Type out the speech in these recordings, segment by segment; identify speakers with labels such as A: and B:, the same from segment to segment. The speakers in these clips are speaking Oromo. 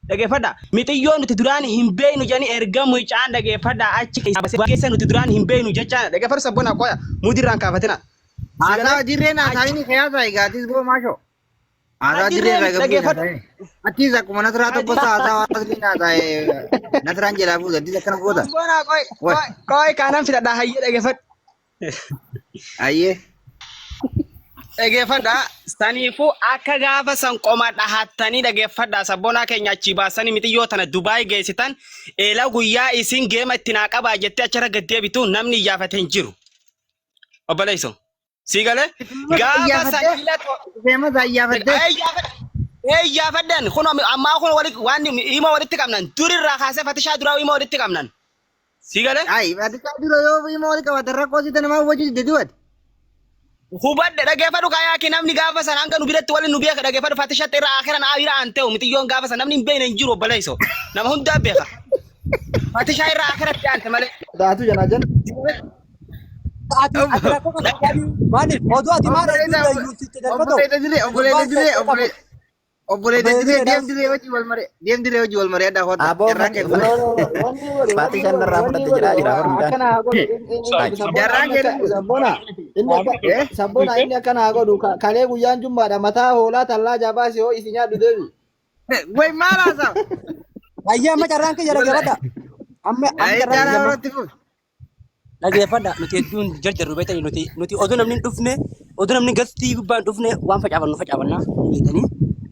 A: Dhageeffadha. Mixiyyoo nuti duraan hin beeknu jedhanii erga mucaan dhageeffadha achi keessaa basee keessa nuti duraan hin beeknu jechaan dhageeffadhu sabboona qoya mudirraan kaafatina. Si galee
B: Haasaa dirreen
A: achi
B: haasaayin kiyaasaa eegaatis boo maashoo. Haasaa dirree
A: dirree
B: irraa
A: miti
B: gabbee
A: dhageeffadhu.
B: haasaayin. Attis akkuma nasraa tokko haasaa asliin haasaaye nasraan jalaa fuuta attis akkana goota.
A: Sabboona qoy
B: Way
A: qoy qoy kanan fidadha hayyee dhageeffadhu.
B: ayyee.
A: Dhageeffadha. Saniifuu akka gaafa san qoma dhahattanii dhageeffadha. Sabboonaa keenya achii baasanii mixiyyoo tana Dubaay geessitan eela guyyaa isin geema itti naa qabaa jettee achirra gad deebitu namni iyyaafate hin jiru. Obboleesso. Sii galee? Gaafa san
B: Iyyaafattee
A: ila
B: feemasa iyyaafattee.
A: Iyyaafadhan kun ammaa kun waan hima walitti qabnan durirraa kaasee fatishaa duraa hima walitti qabnan. Sii galee?
B: Ayi fatishaa dura yoo hima walitti qabatan rakkoo sitti namaa hubachuu didde du'ate.
A: Hubadhe dhageeffadhu kayaaki namni gaafa san hanga nu biratti waliin nu beeka dhageeffadhu fatishatti irra akhiran irra aan ta'u mixiyyoon gaafa san namni hin beekne hin jiru obboleesso nama hundaa beeka fatishaa irra akhiratti aante malee.
C: Daatu jana jan.
D: Ati ati rakkoo kana qabdu maaliif oduu ati maal
B: Obboleessa
D: hedduu iyyuu sitti darbatoo
B: obboleessa diree obboleessa
D: gurbaan
B: diree
D: kee qabu.
B: obboleessa
D: Obboleessa
B: diree deem
D: diree
B: diree hojii wal maree deem diree hojii wal maree addaa hoota
E: Aboo
B: jarraan kee
C: No, no, no. Wanni godhu,
E: Faatii
C: wanni
E: shan
C: godhu,
E: narraa
C: wanni
E: fudhatte
C: godhu
E: jedhaa jira hor midhaan.
C: akkana haa godhu. Inni
E: Ay.
C: sabboona
B: jarraan
C: inni
B: kee
C: akka sabboona inni akka
B: eh
C: sabboona inni akkana haa godhu. Kalee guyyaan jummaadha mataa hoolaa tallaa jabaasi hoo isin nyaadhu deebi.
B: way maal haasawa
D: Ayyee amma carraan kiyya
B: walla
D: dhageeffadha. Amma amma
B: ay
D: carraan
B: carraa
D: kiyya amma
B: horatti fuuf
D: dhageeffadha. Nuti hedduun jarjarru beektanii nuti nuti oduu namni hin dhufne oduu namni gastii gubbaa hin dhufne waan facaafannu facaafanna beektanii.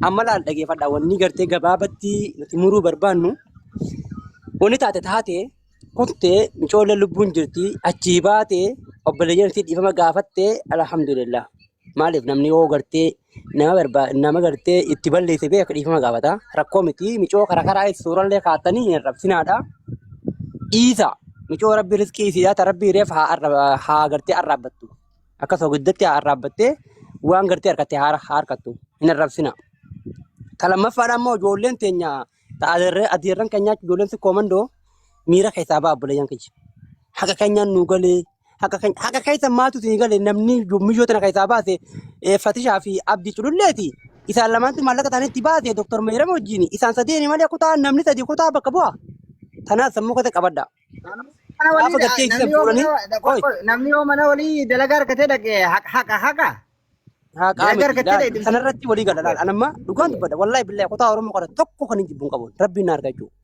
D: Amma laal dhageeffadha wanni gartee gabaabatti nuti muruu barbaannu wanni taate taate kuttee micoollee lubbuun jirti achii baate obboleeyyan isii dhiifama gaafatte alhamdulillah. Maaliif namni yoo gartee nama barbaa nama gartee itti balleesse beeka dhiifama gaafata. Rakkoo miti micoo karaa karaa suurallee kaatanii hin arrabsinaadha. Dhiisa micoo rabbi riskii isiidha ta rabbi reef haa haa gartee arraabbattu. Akka soogiddaatti haa arraabbattee waan gartee harkatte haa harkattu hin arrabsina. Ta lammaffaadha immoo ijoolleen teenya ta adeerran keenyaa ijoolleen sikkoo mandoo miira keessaa ba'a obboleeyyan kiyya. Haqa keenyaan nuu galee haqa keenya haqa keessa maatu isin galee namni miyyoo tana keessaa baase Fatishaa fi Abdii Cululleeti. Isaan lamaantu maallaqa isaanii itti baase Dr. Meeram wajjin isaan sadeeni malee kutaa namni sadi kutaa bakka bu'a. Tanaaf sammuu keessa qabadha.
B: Mana
D: Gaafa
B: walii
D: gartee isin
B: namni yoo
D: fuudhanii
B: mana
D: qoy
B: namni yoo mana walii dalagaa argatee dhaqe haqa haqa haqa
D: haqaa
B: dalagaa
D: miti
B: argatee
D: laal
B: dhaqe
D: sanarratti walii gala laal anamma dhugaan dubbadha wallaahi billahi kutaa Oromoo kana tokko kan hin jibbuun qabu rabbiin na arga jechuudha.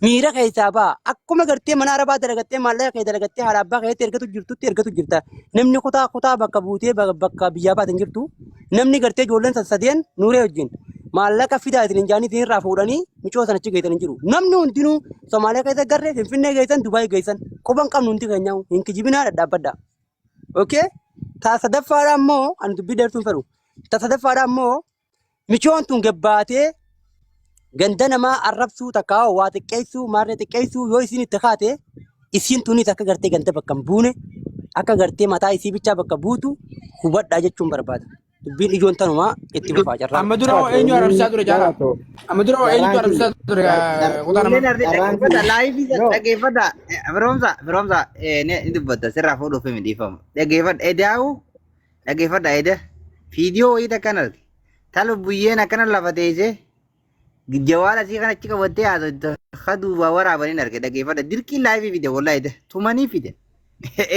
D: Miira keessaa ba'a. Akkuma gartee mana arabaa dalagattee maallaqa kee dalagattee haadha abbaa keetti ergatu jirtutti ergatu jirta. Namni kutaa kutaa bakka buutee bakka biyyaa baate hin jirtu. Namni gartee ijoolleen san sadeen nuuree wajjin maallaqa fidaa isin hin jaanii isin irraa fuudhanii micoo sana achi geessan hin jiru. Namni hundinuu Somaaliyaa keessa garree Finfinnee geessan Dubaay geessan quban qabnu hundi keenyaa hin kijibinaa dhadhaabbadha. Okay? Ta sadaffaadha immoo ani dubbii dheertuu hin fedhu. Ta sadaffaadha immoo Michoon tun gabbaatee ganda namaa arrabsuu takkaa waa xiqqeessuu maarree xiqqeessuu yoo isiin itti kaate isiin tunis akka gartee ganda bakka hin buune akka gartee mataa isii bichaa bakka buutu hubadhaa jechuun barbaada. Dubbiin ijoon tanumaa itti fufaa carraa.
F: Amma dura hoo eenyu arrabsaa ture jaala? Amma dura hoo eenyutu arrabsaa ture kutaa
B: Ijoolleen
F: namaa?
B: ardi
C: Carraan
B: dhaggeeffata
C: kiyya.
B: laayifii
C: No.
B: dhaggeeffata firoomsa firoomsa ni dubbatta sirraa fuudhuuf himi dhiifama dhaggeeffadha edaa'u Dhaggeeffadha eda. Fiidiyoo wayii takkan arge. Ta lubbuyyeen akkana lafa teessee jawaala asii kana achi qabattee haasoftu ka duubaa waraabaniin arge dhaggeeffadha. Dirqiin laayifii fide wallahi eda. Tumanii fide.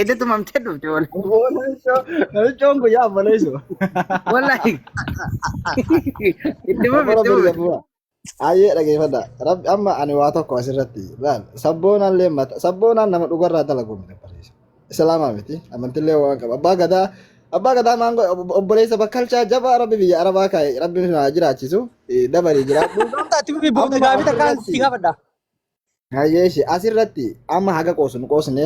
B: Eda tumamtee dhufte wallahi.
C: Namichoon guyyaa obboleessu.
B: Wallahi. Itti fufi
C: Abbaa
B: itti
C: Rabbi
B: fufi.
C: jabu'a. Ayyee dhageeffadha. Rabbi amma ani waa tokko asirratti laal sabboonaan lee mata sabboonaan nama dhugarraa dalagu miti barsiisa. Islaamaa miti amantillee waan qaba. Abbaa gadaa abbaa gadaa maangoo obboleessa bakkalchaa jabaa rabbi biyya arabaa kaa'e rabbi nu haa jiraachisu dabalii jiraadhu.
D: Gamtaa itti fufi booda
C: Amma
D: gaafii takkaan
C: asirratti
D: si gaafadha.
C: Hayyeeshi asirratti amma haga qoosnu qoosne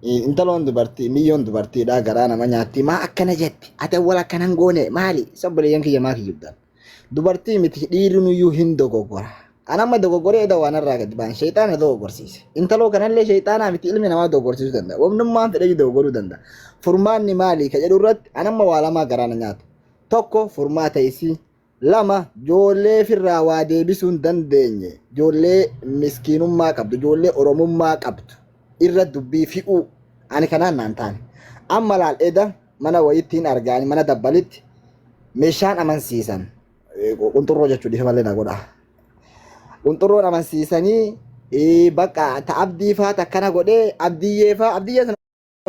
C: intaloon dubartii miyyoon dubartiidha garaa nama nyaatti maa akkana jetti ati awwal akkana hin goone maali sabboleeyyan kiyya maa kiyyubdan dubartii miti dhiirri nuyyuu hin dogoggora an amma dogoggoree eda waan irraa gadi ba'an sheexaana dogoggorsiise intaloo kanallee sheexaanaa miti ilmi namaa dogoggorsiisuu danda'a wamnummaan fedhe dogoggoruu danda'a furmaanni maali ka jedhu irratti an amma waa lamaa garaa na nyaata tokko furmaata isii 2, Joollee firraa waa deebisuu hin dandeenye, joollee miskiinummaa qabdu, joollee Oromummaa qabdu irra dubbii fi'uu. Ani kanaan naan taane. Amma laal eda mana wayitti hin arga ani mana dabbalitti meeshaan amansiisan qunxurroo jechuu dhiifama illee na godha. Qunxurroon amansiisanii bakka ta abdii faa takkana godhee abdiyyee faa abdiyyee sana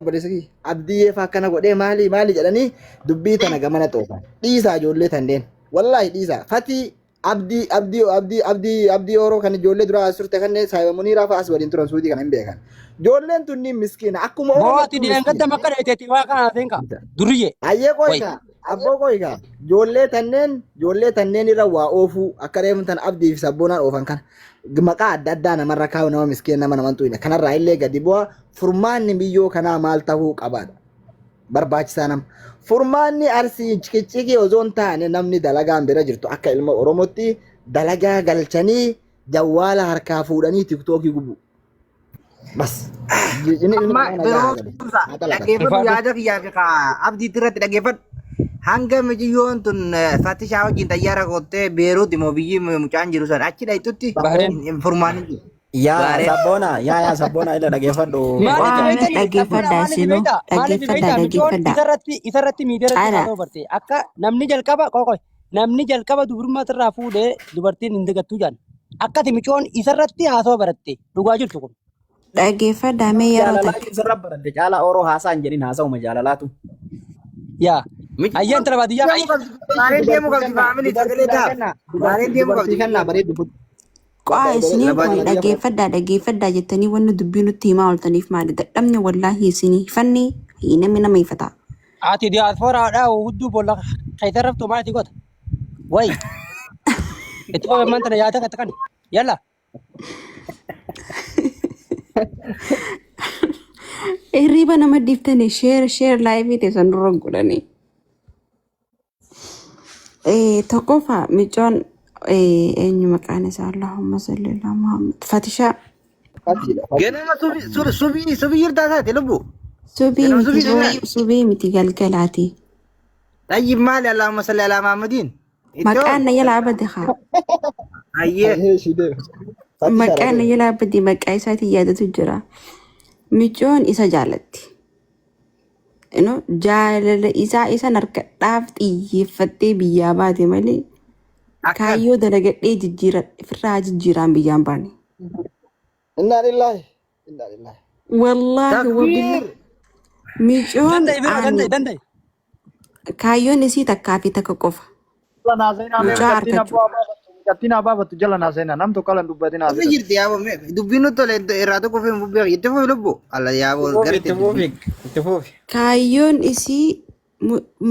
C: obboleessa kiyya abdiyyee faa akkana godhee maali maali jedhanii dubbii tana gamana xoofan. Dhiisaa ijoollee tanneen. Wallaahi dhiisaa. Fatii abdii abdii abdii abdii abdii Oromoo kan ijoollee duraa as turte kanneen saayiba Muniiraa fa'aa as waliin turan suutii kana hin beekan. Ijoolleen tunniin miskiina akkuma
D: Boo ati
C: Oromootti
D: deemgadda
C: miskiina.
D: makka dheeteeti waa kana seenka. Duriyye.
C: Ayyee
D: Wayi.
C: qoyka abboo qoyka ijoollee tanneen irra waa oofuu akka reefu tan abdii fi sabboonaan oofan kana maqaa adda addaa namarra kaa'u nama miskiina nama naman xuyne kanarraa illee gadi bu'a. Furmaanni biyyoo kanaa maal ta'uu qabaadha barbaachisaa nama furmaanni Arsii ciqiciqii osoo hin taane namni dalagaan bira jirtu akka ilma Oromootti dalagaa galchanii jawwaala harkaa fuudhanii TikTokii gubu. Bas. Inni ilmi
B: Amma
C: namaa nagaa haa galu.
B: beekumsa
C: Haa dalagatu.
B: dhaggeeffadhu.
D: Ulfaadhu.
B: Yaada kiyyaa fi kaa abdiitti irratti dhaggeeffadhu. Hanga miciyyoon tun fatishaa wajjin xayyaara kottee Beeruut immoo biyyi mucaan jiru san achi dhayxutti
D: Bahreen.
B: furmaan hin jiru.
E: Yaa
B: Baaree.
E: sabboona, yaa yaa sabboona, ila dhageeffadhu.
D: Maaliif
G: Waa
D: beektani sabboona?
G: dhaggeeffadhaa
D: Maaliif
G: isinuu
D: beektaa? Maaliif
G: dhaggeeffadhaa
D: beektaa? Micoon
G: dhaggeeffadhaa.
D: isarratti miidiyaa irratti
G: Caalaa
D: haasa'u barte. Akka namni jalqaba qoqoy namni jalqaba dubrummaa irraa fuudhee dubartiin hin dagattuu jaan. Akkati micoon isarratti haasa'u baratte dhugaa jirtu kun.
G: Dhaggeeffadhaa mee yeroo
E: Jaalalaa
G: takka.
E: sirra baradde caalaa Oroo haasaa hin jedhin haasa'uma jaalalaatu.
D: Yaa. Ayyaan intala baadiyyaa.
B: Deemuu qabdi. Baareen deemuu qabdi faamilii sagalee taaf. Baareen deemuu
C: Dubartii
B: qabdi.
C: kannaa bareeddu.
G: Qo'aa isinii kun
B: Labaadii.
G: dhaggeeffadhaa dhaggeeffadhaa jettanii wanni dubbii nutti himaa ooltaniif maali? Dadhabni wallaahi isinii hifanni namni nama hifata.
D: Ati diyaaspooraadhaa hudduu boolla keessa raftu maal itti goota? Wayi. Itti qofa maanta yaada kan kan. Yalla.
G: Hirriba nama dhiiftanii share share live teessan dura godhanii. Tokkoffaa micoon eenyu maqaan isaa? Allahumma salli ala Muhammad Fatishaa.
C: Fatiidha. Fatii.
B: Ganama subii subii subii jirtaa taate lubbu.
G: Subii
B: Ganama
G: miti
B: subii
G: boo
B: jennaan.
G: subii miti galgalaati.
B: Tayyib maali Allahumma salli ala Muhammadiin. Ittoo.
G: Maqaan na jalaa bade haa.
B: Ayyee.
C: Ayyee ishii deema. Fatishaadha
G: Maqaan na
C: deema.
G: jalaa bade maqaa isaatiin yaadatu jira. Micoon isa jaalatti. No, jaalala isaa isan harkadhaaf xiyyeeffattee biyyaa baate malee
B: Akkan.
G: kaayyoo dalagadhee jijjiira firraa jijjiiraan biyyaan baane.
C: Innaa lillaahi. Innaa lillaahi.
G: Wallaahi wabilla
B: Takbiir.
G: micoon
D: Danda'i biroo
G: ani
D: danda'i danda'i.
G: kaayyoon isii takkaa fi takka qofa
H: Jala naa seenaa mee
G: mucaa
H: mucattiin abboo
G: argachuudha.
H: haa baafattu. Mucattiin haa baafattu jala naa seenaa. Nam tokko lan dubbatin haa
B: Itti
H: fixatu.
B: jirti yaaboo dubbiin nutti tole irraa tokko fi bubbee itti fufi lubbu. Alla yaaboo
E: Itti fufi,
B: garte
E: itti
B: dubbiin.
E: fufi, itti fufi.
G: Kaayyoon isii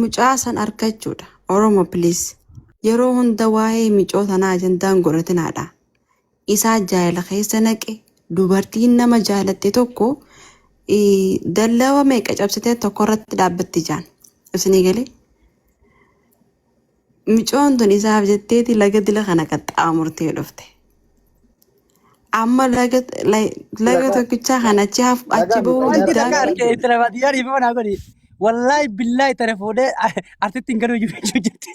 G: mucaa san argachuudha. Oromo please. Yeroo hunda waa'ee micoo tanaa ajandaan godhatinaadha. Isaa jaalala keessa naqe dubartiin nama jaalatte tokko dallawa meeqa cabsitee tokko irratti dhaabbatti jaan. Isinii galee? Micoon tun isaaf jetteeti laga dila kana qaxxaamurtee dhufte. Amma laga
C: Laga
G: tokkichaa kana achi achi
C: laga
G: bahuu
C: miti
D: Wanti
C: laga
D: takka
G: diddaa
D: arge intala baadiyyaa dhiifama naa godhi. Wallaahi billaahi tana fuudhee artitti hin galuu jiru jetti.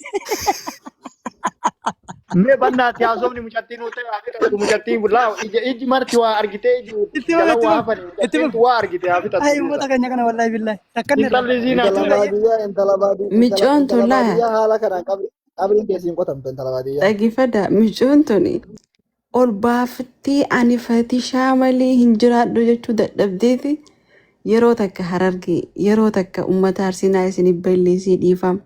H: Mee bannaati haasofni mucattiin nuti haa fixattu. Mucattiin laa ija iji marti waa argitee iji
D: Itti fufi
H: jala
D: itti
H: waa
D: fufi
H: hafani.
D: itti
H: Mucattiin
D: fufi.
H: waa argite haa fixattu
D: Ay
H: dhiisa.
D: uummata keenya kana wallaahi billaahi takkanne irraa.
H: Intalli isiin haa
C: Intala
H: fixattu.
C: baadiyyaa intala baadiyyaa intala
G: Micoon tun
C: intala
G: laa
C: baadiyyaa haala kanaan qabriin keessi hin qotamtu intala baadiyyaa.
G: dhaggeeffadha. Micoon tun ol baafattee ani fatishaa malee hin jiraadhu jechuu dadhabdeeti yeroo takka Harargee yeroo takka uummata Arsinaa isin balleessee dhiifama.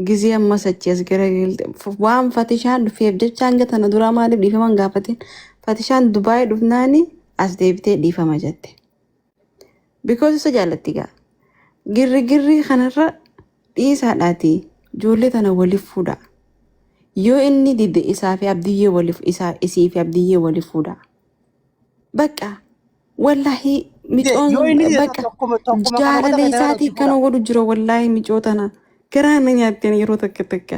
G: Gizee ammas achi as garagalte waan fatishaan dhufeef jecha hanga tana duraa maaliif dhiifama hin gaafatin? Fatishaan Dubaayii dhufnaani as deebitee dhiifama jette. Because isa jaallatti gaa. Girri girri kanarra dhiisaadhaati ijoollee tana waliif fuudha. Yoo inni dide isaa fi abdiyyee waliif isaa isii fi abdiyyee waliif fuudha. Bakka wallaahi micoon
D: Yoo inni dide
G: bakka
D: tokkuma tokkuma kana
G: jaalala
D: godhame tanarra
G: isaatii
D: itti
G: kana
D: fuudha.
G: godhu jira wallaahi micoo tana garaa na nyaatteen yeroo takka takka.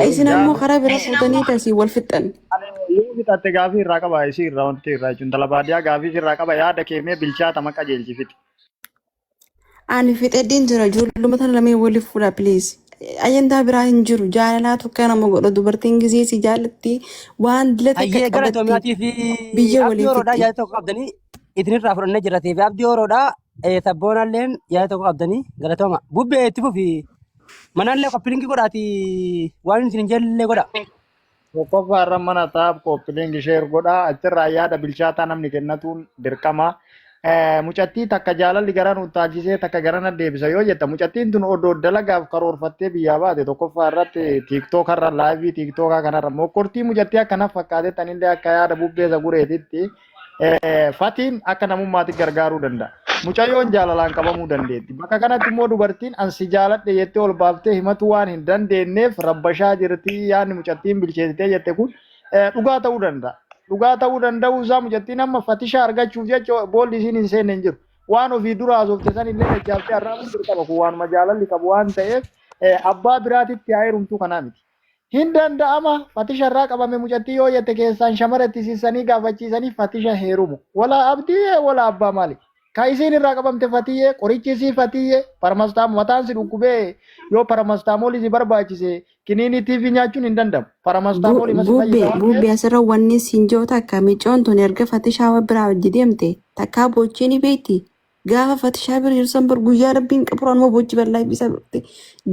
G: Isin ammoo karaa bira fuutanii tasii wal fixxan.
H: Ani yoo fixatte gaafii irraa qaba isii irraa wanti irraa jechuun intala baadiyyaa gaafii irraa qaba yaada kee mee bilchaata maqa jeelchifiti.
G: Ani fixedhiin jira ijoolluma tana lameen waliif fuudha please. Ajandaa biraa hin jiru jaalalaatu akka nama godha dubartiin gizee si jaallatti waan dila takka
D: Hayyee gara
G: qabatti
D: Itoophiyaatii fi
G: biyya
D: abdii
G: waliin
D: Oroodhaa
G: fixxi.
D: yaada tokko qabdanii isinirraa fudhannee jirra fi abdii Oroodhaa sabboonalleen yaada tokko qabdanii galatooma. Bubbee itti fufi manallee qophii godhaati waan isin hin jelle godha.
H: Tokkoffaa irra mana taa'aaf kooppileen share godhaa achirraa yaada bilchaataa namni kennatuun dirqama. Mucattii takka jaalalli gara nu utaalchisee takka gara na deebisa yoo jetta, mucattiin tun odoo dalagaaf karoorfattee biyyaa baate, tokkoffaa irratti TikTokarra, live TikTokaa kanarra mokkortii mucattii akkana fakkaatee tanillee akka yaada bubbeessa gureetitti fatiin akka namummaatti gargaaruu danda'a. Mucayyoon jaalalaan qabamuu dandeetti. Bakka kanatti immoo dubartiin ansi jaaladhe jettee ol baaftee himatu waan hin dandeenyeef rabbashaa jirti. Yaadni mucattiin bilcheessitee jette kun dhugaa ta'uu danda'a. Dhugaa ta'uu danda'uu isaa mucattiin amma fatishaa argachuuf jecha boolli isiin hin seenne hin jiru. Waan ofii dura haasofte san illee dachaaftee arraabuun dirqama, kun waanuma jaalalli qabu waan ta'eef abbaa biraatitti haa heerumtuu kanaa miti. Hin danda'ama, fatisha irraa qabame mucattii yoo jette, keessaan shamara itti siissanii gaafachiisanii fatisha heerumu. Walaa abdii, walaa abbaa maali? Ka isiin irraa qabamte fatiyyee, qorichi isii fatiyyee, paramastaam mataan si dhukkubee yoo paramastaamolii si barbaachise kiniinii TV nyaachuun hin danda'amu. Paramastaamolii masi fayyisa
G: Bubbee
H: waan ta'eef.
G: Bubbee, asirra wanni siin jiru takka micoon tun erga fatishaa biraa hojii deemte takkaa boochee ni beekti. Gaafa fatishaa bira jiru san bar guyyaa rabbiin qabu anuma boochi ballaa isa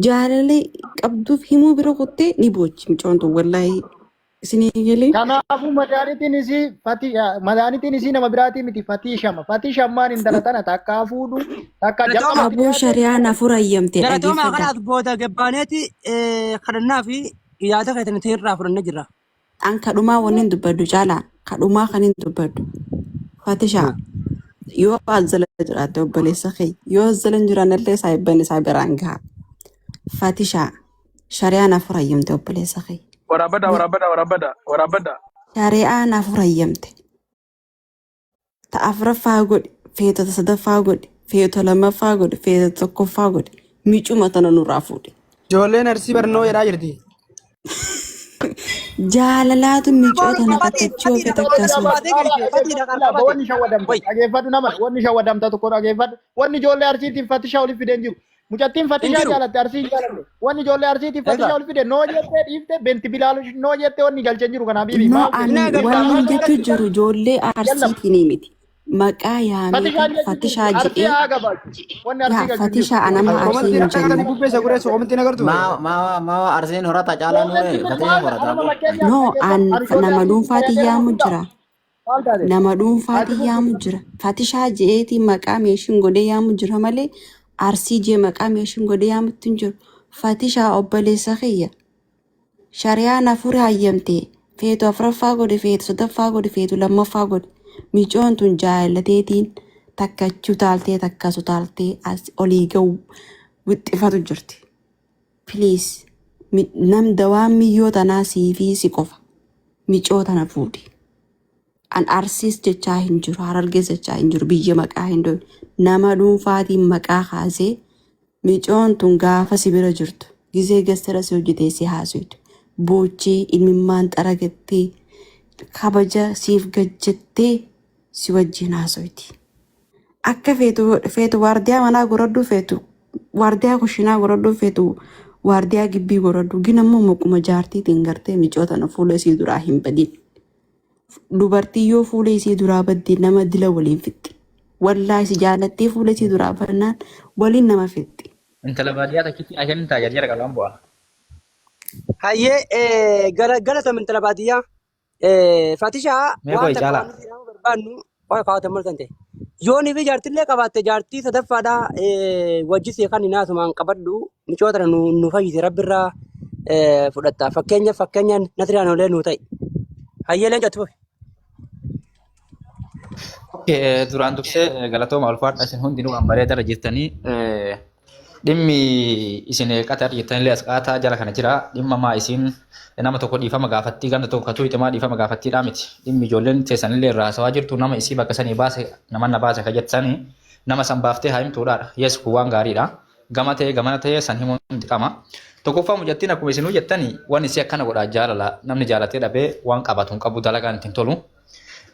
G: jaalallee qabduuf himuu bira kuttee ni boochi micoon tun, wallaahi isinii galee.
H: Kanaafuu madaanitiin isii fati madaanitiin isii nama biraatii miti, fatishama. Fatishammaan intala tana takkaa fuudhu takka
D: Galatooma.
H: jalqabatti
G: Aboo
H: dhiyaate.
G: shari'aan afur hayyamte
D: Galatooma.
G: dhageeffadha.
D: Kanaaf booda gabbaaneeti kadhannaa fi yaada keessan irraa fudhannee jirra.
G: An kadhumaa wanni hin dubbadhu caalaa kadhumaa kan hin dubbadhu. Fatishaa yoo azzala jiraatte obboleessa kee, yoo azzala hin jiraannellee saayibban isaa biraan gaha. Fatishaa, shari'aan afur hayyamte obboleessa kee.
F: Waraabadha, waraabadha, waraabadha, waraabadha.
G: Shari'aan afur hayyamte. Ta afuraffaa godhi, feetota sadaffaa godhi, feetota lammaffaa godhi, feetota tokkoffaa godhi. Micuma tana nurraa fuudhi.
F: Ijoolleen Arsii barnoo jedhaa jirti.
G: Jaalalaatu micoo tana qaxxachuu ofe akkasuma.
H: Wanni shawwadamta dhageeffadhu, nama wanni shawwadamta tokko dhageeffadhu, wanni ijoollee Arsiitiif fatishaa olif fideen jiru. Mucattiin fatishaa
D: Hin jiru.
H: jaalatte, Arsii hin jaalanne. Wanni ijoollee Arsiitiif fatishaa
D: Egaa.
H: olif fide noo jettee dhiifte benti bilaalu noo jettee wanni galchee jiru kanaa biibi
G: No,
H: maal
G: ani
D: Naa
G: wanni
D: galcha.
G: jechuu jiru ijoollee Arsiitiin miti. Maqaa
H: Fatishaan
G: yaameeti
H: jechuun
G: fatishaa
H: Arsii
G: jedhee
H: haa gabaatu. Wanni Arsii
G: yaa
H: galchu hin jiru.
G: fatishaa anama Arsii
F: Komantiin
G: hin
F: akka
G: jenne.
F: agartanii bubbee isa gureessu komantiin agartu.
E: Maa maa maa Arsiin horata caalaa nuure fatisha horata
H: Amma
E: aboo.
H: fakkeenyaaf
G: No, an
H: dhageeffadhu,
G: nama
H: ijoollee
G: dhuunfaatiin
H: Arsii
G: yaamu jira.
H: maal taate?
G: Nama dhuunfaatiin yaamu jira. Fatishaa je'eetii maqaa meeshiin godhee yaamu jira malee Arsii jee maqaa meeshiin godhee yaamutti hin jiru. Fatishaa, obboleessa kiyya. Shari'aan afur hayyamte. Feetu afuraffaa godhi, feetu sadaffaa godhi, feetu lammaffaa godhi. Micoon tun jaalateetiin takka achi utaaltee takka as utaaltee as olii ga'u wixxifatu jirti. Please, nam dawaan miyyoo tanaa sii fi si qofa. Micoo tana fuudhi. An Arsiis jechaa hin jiru, Harargees jechaa hin jiru, biyya maqaa hin dhoofne. Nama dhuunfaatiin maqaa kaasee, micoon tun gaafa si bira jirtu, gizee gastara si hojjetee si haasoftu, boochee ilmimmaan xaragattee kabaja siif gajjattee si wajjin haasofti. Akka feetu feetu waardiyaa manaa godhadhu, feetu waardiyaa kushinaa godhadhu, feetu waardiyaa gibbii godhadhu. Gin ammoo maquma jaartiitiin gartee micoo tana fuula isii duraa hin badin. Dubartii yoo fuula isii duraa badde nama dila waliin fixxi. Wallaahi si jaalattee fuula isii duraa badnaan waliin nama fixxi.
I: Intala baadiyyaa takkitti aishan ta'a jarjara qabaan bu'a.
D: Hayyee, galatoom intala baadiyyaa. Fatishaa
I: Mee
D: waan
I: qoy
D: takka
I: caalaa.
D: waan nuti jedhamu barbaannu waan kaawwatan mal kan ta'e. Yoo ni fi jaartillee qabaatte jaartii sadaffaadhaa wajjisee kan naasumaan qabadhu micoo tana nu fayyise rabbirraa fudhatta. Fakkeenya fakkeenya nasiraan olee nu ta'e. Hayyee, leenca itti fufi.
I: Okay, duraan dursee galatooma, ulfaadha, isin hundinuu waan bareedaa jirtanii. Dhimmi isin Qatar jirtanillee as qaataa jala kana jira. Dhimma maa isin nama tokko dhiifama gaafattii, ganda tokko katuu ximaa dhiifama gaafattiidhaa miti. Dhimmi ijoolleen teessanillee irraa haasawaa jirtu nama isii bakka sanii baase, nama na baase ka jettanii nama san baaftee haa himtuudhaadha. Yes, kun waan gaariidha. Gama ta'ee gamana ta'ee san himuun dirqama. Tokkoffaa, mucattiin akkuma isinuu jettanii waan isii akkana godhaa jaalala namni jaalatee dhabee waan qabatu hin qabu, dalagaan ittiin tolu.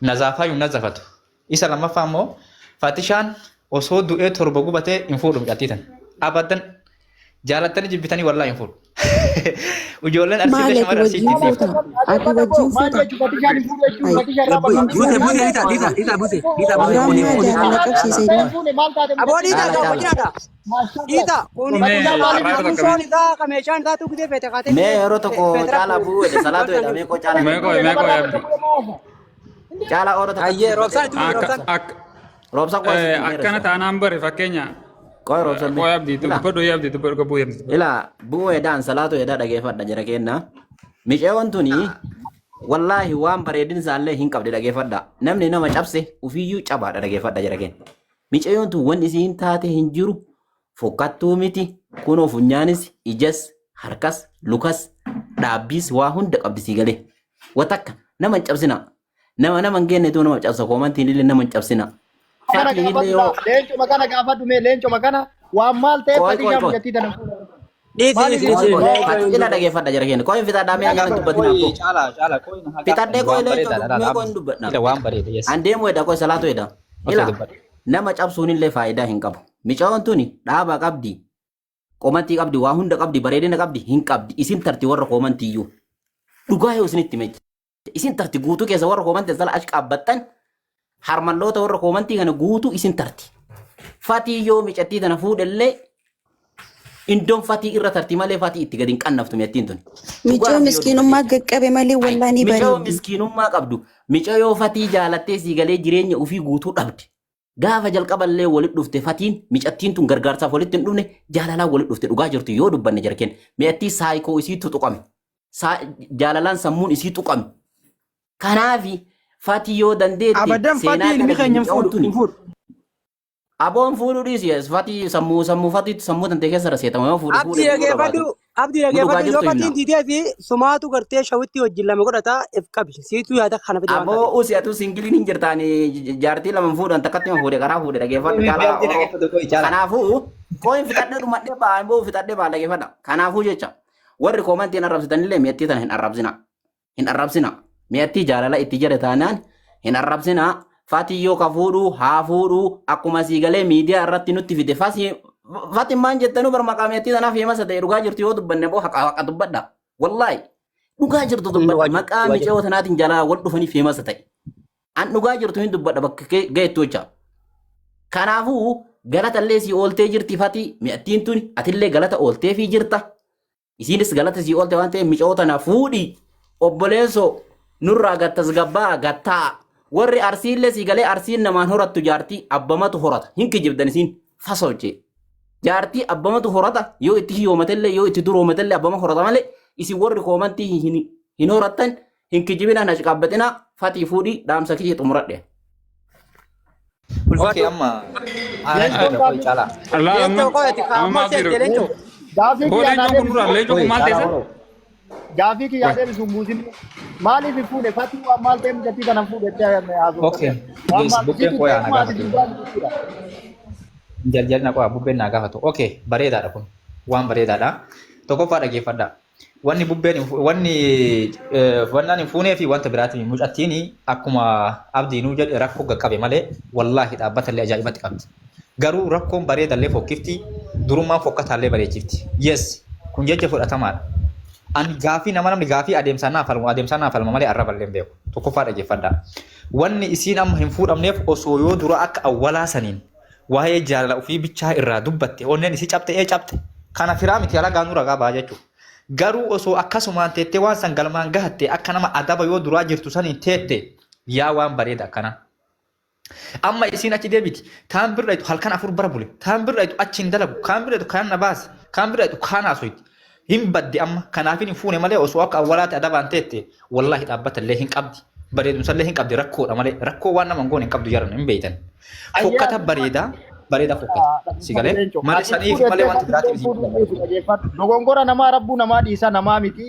I: Nazaafaa yuun nazafatu. Isa lammaffaa immoo Fatishaan osoo du'ee torba gubatee hin fuudhu mucattii tana. Abadan, jaalattanii jibbitanii, wallaahi hin fuudhu. Ijoolleen
G: Maali
I: arsiillee
G: ati
I: shamarra
G: wajjin
I: arsiitti hin
G: fuuta?
I: dhiiftu.
G: Ati wajjin
F: Maal
G: fuuta?
H: jechuun fatishaan hin fuudhu jechuun
G: Ay,
F: Buute
H: fatishaan irraa
F: buute dhiita dhiita dhiita buute dhiita buute
G: Duraan
F: kuni
G: maa
F: kuni.
G: jaalala qabsiise inni?
H: fuune maal taate
D: Aboo dhiitaa
E: Caala
D: gaa
E: caala.
D: wajjinaadha. Dhiitaa kun
J: Mee
D: qaamni
J: arraata
D: soon
J: akkamii?
D: isaa ka meeshaan isaa tuqxee feete kaatee
E: Mee yeroo tokko
D: feete
E: caalaa
D: rakkoo.
E: bu'uu jedhe salaatu jedha mee koo caalaa
J: Mee qoy mee qoy abdi.
E: Caalaa oora tokko
D: Ayyee roobsaan itti
J: Akka
D: roobsaan.
J: akka
E: roobsa koo asitti meera
J: akkana
E: isa.
J: taanaan bare fakkeenya
E: Qoy roobsa mee.
J: qoy abdi
E: Ila
J: dubbadhu abdi dubbadhu qabu abdi.
E: ila bu'uu edaan salaatu edaa dhageeffadha jara kenna. Miceewwan tuni wallaahi waan bareedin isaallee hin qabde dhageeffadha. Namni nama cabse ofiiyyuu cabaadha dhageeffadha jara kenna. Miceewwan tun wanni isiin taate hin jiru fokkattuu miti kunoo funyaanis ijas harkas lukas dhaabbiis waa hunda qabdi sii galee. Watakka nama hin cabsina. Nama nama hin geennetu nama cabsa koomantiin illee nama hin cabsina.
H: Kana
E: Fatiin illee
H: gaafadhu
E: yoo
H: leencuma kana gaafadhu mee leencuma kana waan maal ta'eef
E: qoy qoy
H: fatishaan
E: qoy
H: mucattii tana
D: Dhiisi
H: maaliif
D: dhiisi
E: qoy
D: dhiisi.
E: qoy fati ila dhageeffadha jara keenya qoy fixadhaa mee hanga dubbatina
I: Qoy
E: akkoo
I: caalaa caalaa qoy na hagaa
E: fixadhee qoy
I: waan
E: leencoo
I: bareedaadha
E: mee
I: laala
E: qoy
I: abdi.
E: hin dubbadha
I: Ila waan bareeda yes.
E: an deemu edha qoy salaatu edha
I: Okay
E: ila
I: dubbadhu.
E: nama cabsuun illee faayidaa hin qabu micaa'oon tuni dhaaba qabdi qomantii qabdi waa hunda qabdi bareedina qabdi hin qabdi isin tarti warra koomantiiyyuu dhugaa yoo isinitti mecha isin tarti guutuu keessa warra koomantii sala achi qaabbattan harmalloota warra koomantii kana guutuu isin tarti fatii yoo micattii tana fuudhellee indoon fatii irra tarti malee fatii itti gadi hin qannaftu mi'attiin tun. Dhugaa
G: Micoo
E: rabbi yoo
G: miskiinummaa
E: dubbate.
G: qaqqabe malee
E: Ai,
G: wallaa ni
E: micoo
G: bareeddi.
E: miskiinummaa qabdu micoo fatii jaalattee sii galee jireenya ofii guutuu dhabde. Gaafa jalqaballee walitti dhufte fatiin micattiin tun gargaarsaaf walitti hin dhufne jaalalaan walitti dhufte dhugaa jirtu yoo dubbanne jarkeen mi'attii saayikoo isii tuqame. Jaalalaan sammuun isii tuqame. Kanaafi fatii yoo dandeette
F: Abadan
E: seenaa
F: fatii ilmi
E: kana
F: keenya hin
E: micoon
F: fuudhu
E: tuni
F: hin fuudhu.
E: Aboon fuudhuu dhiisi fatii sammuu sammuu fatii sammuu tantee keessa raseetama yoo fuudhe
D: Abdii
E: fuudhe fuudhuu
D: dhageeffadhu
E: barbaadu.
D: abdii
E: Nu dhugaa
D: dhageeffadhu yoo
E: jirtu
D: fatiin
E: himna.
D: diidee fi sumaatu gartee shawitti wajjin lama godhata if qabi siituu yaada kana fide waan
E: Aboo
D: taateef.
E: usi atuu singiliin hin jirtaani jaartii lama fuudhan takkatti ma fuudhe karaa fuudhe dhageeffadhu caalaa
I: Abdi
E: oroo.
I: dhageeffatu qoy caalaa.
E: Kanaafuu qoyin fixadhee dhumadhee ba'aa immoo fixadhee ba'aa dhageeffadha. Kanaafuu jecha warri koomantii hin arrabsitanillee mi'attii tana hin arrabsina. Hin arrabsina. Mi'attii jaalala itti jedhe taanaan hin arrabsina. Fatii yoo ka fuudhu haa fuudhu akkuma sii galee miidiyaa irratti nutti fide fasi fatin maan jettanuu bar maqaa mi'attii tanaaf himasa ta'e dhugaa jirtu yoo dubbanne boo haqa haqa dubbadha. Wallaahi dhugaa jirtu dubbadha
D: Dhugaa jirtu
E: maqaa
D: dhugaa jirtu.
E: micayoo tanaatiin jalaa wal dhufanii feemasa ta'e. An dhugaa jirtu hin dubbadha bakka ga'ettu jecha. Kanaafuu galatallee sii ooltee jirti fati mi'attiin tuni atillee galata oolteefii jirta. Isiinis galata sii oolte waan ta'eef micayoo tana fuudhi obboleessoo nurraa gattasgabbaa gattaa. Warri arsiillee sii galee arsiin namaan horattu jaartii abbamatu horata hin kijibdan isiin fasochee. Jaartii abbamatu horata yoo itti hiyoomatellee yoo itti duroomatellee abbama horata malee isin warri koomantii hin hin horattan hin kijibinaa na ciqaabbatinaa fatii fuudhii dhaamsa kiyya xumuradhe.
I: Okay
D: Ulfaadhu.
I: amma aanan
H: Leencoon
I: jira qoy
H: gaafii
I: caalaa.
J: Allah amma
D: Leencoo qoyati
J: amma
D: kaammoo
J: maaf
D: seente
J: jiru.
D: leencoo.
H: gaafii
J: Boo
H: kiyyaa naa
J: leencoon kun
H: deebisu
J: dura leencoon
I: Qoy
J: kun maal
I: caalaa
J: teessa?
I: oroo.
H: gaafii kiyyaa
J: Wai.
H: deebisu hin buusin maaliif hin fuune fatii waan maal ta'eef mucattii tana hin fuudhe jettee haasofta
I: Okay.
H: waan
I: Please
H: maal
I: bubbeen
H: isiitu
I: qoy ana
H: ta'e maati
I: gaafatu.
H: dubbaa jechuudha.
I: Jaljalna qo'a bubbeen naa gaafatu. Okay bareedaadha kun waan bareedaadha. Tokkoffaa dhageeffadha. Wanni bubbeen hin wanni wannaan hin fuunee fi wanta biraatiin mucattiin akkuma abdiinuu jedhe rakkoo qaqqabe malee wallaahi dhaabbatallee ajaa'ibatti qabdi. Garuu rakkoon bareedallee fokkifti durummaan fokkataallee bareechifti. Yes kun jecha fudhatamaadha. Ani gaafii nama namni gaafii adeemsaa naa falmu adeemsaa naa falma malee arraballee hin beeku. Tokkoffaa dhageeffadha. Wanni isiin amma hin fuudhamneef osoo yoo dura akka awwalaa saniin waa'ee jaalala ofii bichaa irraa dubbatte onneen isii cabxe ee cabxe kana firaa miti alagaa nu ragaa ba'a jechuudha. Garuu osoo akkasumaan teettee waan san galmaan gahatte akka nama adaba yoo duraa jirtu saniin teette yaa waan bareeda akkanaa. Amma isiin achi deebiti taan birra itu halkan afur bara bule taan birra itu achi hin dalagu kaan birra itu kaan na baase kaan birra itu kaan haasoyti. Hin badde amma kanaafin hin fuune malee osoo akka awwalaatti adabaan teette wallaahi dhaabbata illee hin qabdi. Bareedumsa illee hin qabdi rakkoodha malee rakkoo waan nama hin goone hin qabdu jaran hin beeytan.
H: Ayyee
I: Fokkata
H: ati
I: bareedaa bareeda fokkata. Si galee
H: leencoo
I: malee
H: ati hin
I: saniif
H: fuudhe
I: malee
H: jettee
I: wanti
H: fatii
I: biraatiin
H: illee
I: isiin
H: fuudhuu dhiisu dhageeffadhu dogongora namaa rabbuu namaa dhiisa namaa miti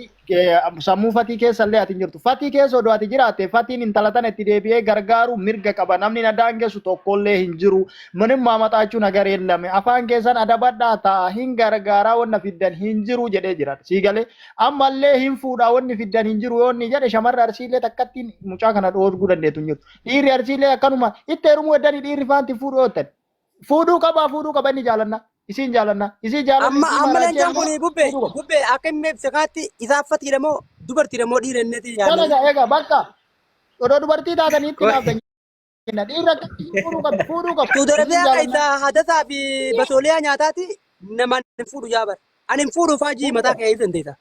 H: sammuu fatii keessa illee ati hin jirtu fatii keessa odoo ati jiraatte fatiin intala tana itti deebi'ee gargaaru mirga qaba namni na daangessu tokkollee hin jiru ምንም ማመጣችሁ ነገር የለም afaan keessan adabadhaa ta'a hin gargaaraa wanna fiddan hin jiru jedhee jira sii galee ammallee hin fuudhaa wanni fiddan hin jiru yoo inni jedhe shamarri arsiillee takkattiin mucaa kana dhoorguu dandeettu hin jirtu dhiirri arsiillee akkanuma itti heerumuu heddanii dhiirri faanti fuudhuu yoo ta'e fuudhuu qabaa fuudhuu qaba inni jaalanna Isiin jaalanna. Isii jaalalli
D: Amma
H: isii
D: amma
H: maraachee
D: leencaan
H: amma
D: kun bubbee
H: fuudhuu qabdi.
D: bubbee akka inni ibse kanatti isaa fatiidha moo dubartiidha moo dhiira inneeti
H: Kana
D: yaadne.
H: egaa egaa bakka odoo dubartii taatanii itti naaf kenna. Dhiirri akkasii fuudhuu qabdi fuudhuu qabdi.
D: Saudi
H: Isiin
D: Arabiyaa
H: jaalanna.
D: keessaa hadasaa fi basooliyaa nyaataati namaan hin fuudhu yaa bara. Ani hin fuudhu faajii
H: Fuudhuu
D: mataa
H: qabdi.
D: kee ibsa dandeessa.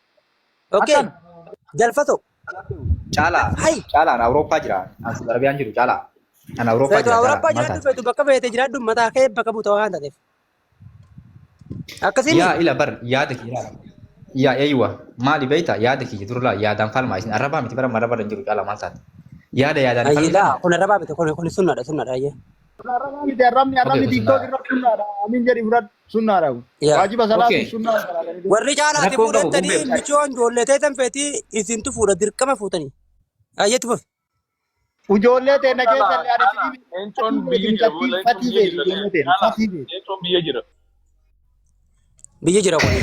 D: Okay.
H: Akkana.
D: Galfato.
I: Caalaa
D: Hai.
I: caalaan Awurooppaa jira. An Saudi Arabiyaan jiru caalaa. An Awurooppaa
D: Feetu
I: jira caalaa.
D: Awurooppaa
I: Maal
D: jiraadhu
I: taate?
D: feetu bakka feete jiraadhu mataa kee bakka buuta waan taateef. Akkasiin
I: Yaa ila bar yaada kiyya laala. Yaa eeywa maali beekta yaada kiyya dur laa yaadaan falmaa isin arrabaa miti bara marraba hin jiru caalaa maal taate? Yaada yaadaan
D: Ayyee laa
I: falmitan.
D: kun arrabaa miti kun kun sunnaadha sunnaadha ayyee.
H: Arrabaa miti arrabni
I: Okay
H: arrabni
I: kun
H: TikTok
I: sunnaadha.
H: irra sunnaadha. Amiin jedhi fudhadhu sunnaadha. kun.
D: Yaa.
H: Waajiba salaatu
I: Okay
H: sunnaa salaatanii.
D: Warri caalaati
I: rakkoon qabu
D: fuudhattanii
I: bubbee
D: michoon ijoollee teessan feetii isintu fuudha dirqama fuutanii. Ayyeetu fufi.
H: Ijoollee teenna
K: Caalaa
H: keessa illee ani
K: caalaa
H: firii
K: leencoon
H: fatii
K: biyya
H: beeti
K: jira boo
H: mucattiin
K: leencoon
H: fatii
K: biyya
H: beeti
K: jira
H: ijoollee teenna
K: caalaa
H: fatii beeti.
K: leencoon biyya jira.
D: Biyya jira kun.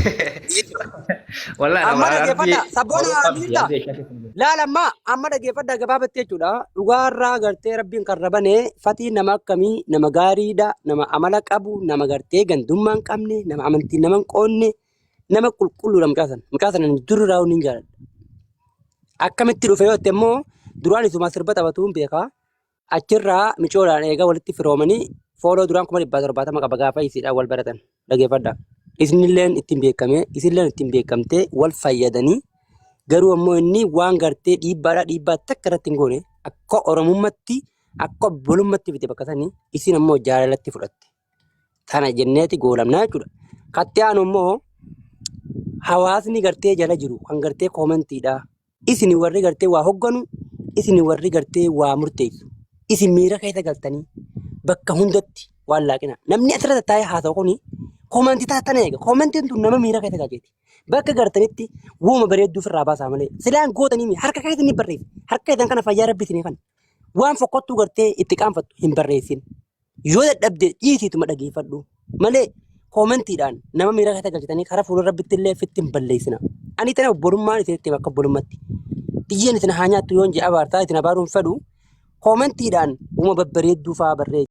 I: Wallahi
D: Amma
I: nama arbii
D: dhaggeeffadha sabboona
I: Awurooppaa
D: ni
I: miti
D: jirta.
I: yaadde ishee keessa hin jiru.
D: Laala amma amma dhaggeeffadha gabaabatti jechuudha. Dhugaarraa gartee rabbiin kan rabane fatii nama akkamii nama gaariidha nama amala qabu nama gartee gandummaa hin qabne nama amantii nama hin qoonne nama qulqulluudha mucaa sana. Mucaa sana durraa hin jaaladha. Akkamitti dhufe yoo jette immoo duraan isuma sirba taphatuun beekaa. Achirraa micoodhaan eegaa walitti firoomanii fooloo duraan 770,000 qaba gaafa isiidhaan wal baratan. Dhageeffadha. Isinilleen ittiin beekame, isinilleen ittiin beekamtee wal fayyadanii garuu ammoo inni waan gartee dhiibbaadhaa dhiibbaa takka irratti hin goone akka Oromummatti akka obbolummaatti fide bakka sanii isin ammoo jaalalatti fudhatte. Tana jenneeti goolamnaa jechuudha. Katti aanu immoo hawaasni gartee jala jiru kan gartee koomentiidha. Isin warri gartee waa hogganu, isin warri gartee waa murteessu. Isin miira keessa galtanii bakka hundatti waan laaqina. Namni asirra taa'ee haasa'u kuni koomentii taatana eega. Koomentiin tun nama miira keessa galcheeti. Bakka gartanitti wooma bareedduu ofirraa baasaa malee. Silaan gootanii harka keessa ni barreessi. Harka keessan kana fayyaa rabbi isinii kana. Waan fokkottuu gartee itti qaanfattu hin barreessin. Yoo dadhabde dhiisiituma dhageeffadhu malee koomentiidhaan nama miira keessa galchitanii karaa fuula rabbitti illee fitti hin balleessina. Ani tana obbolummaan isinitti hima akka obbolummaatti. Biyyeen isin haa nyaattu yoon jedhe abaartaa isin abaaruun fedhu koomentiidhaan uuma babbareedduu fa'aa barreessi.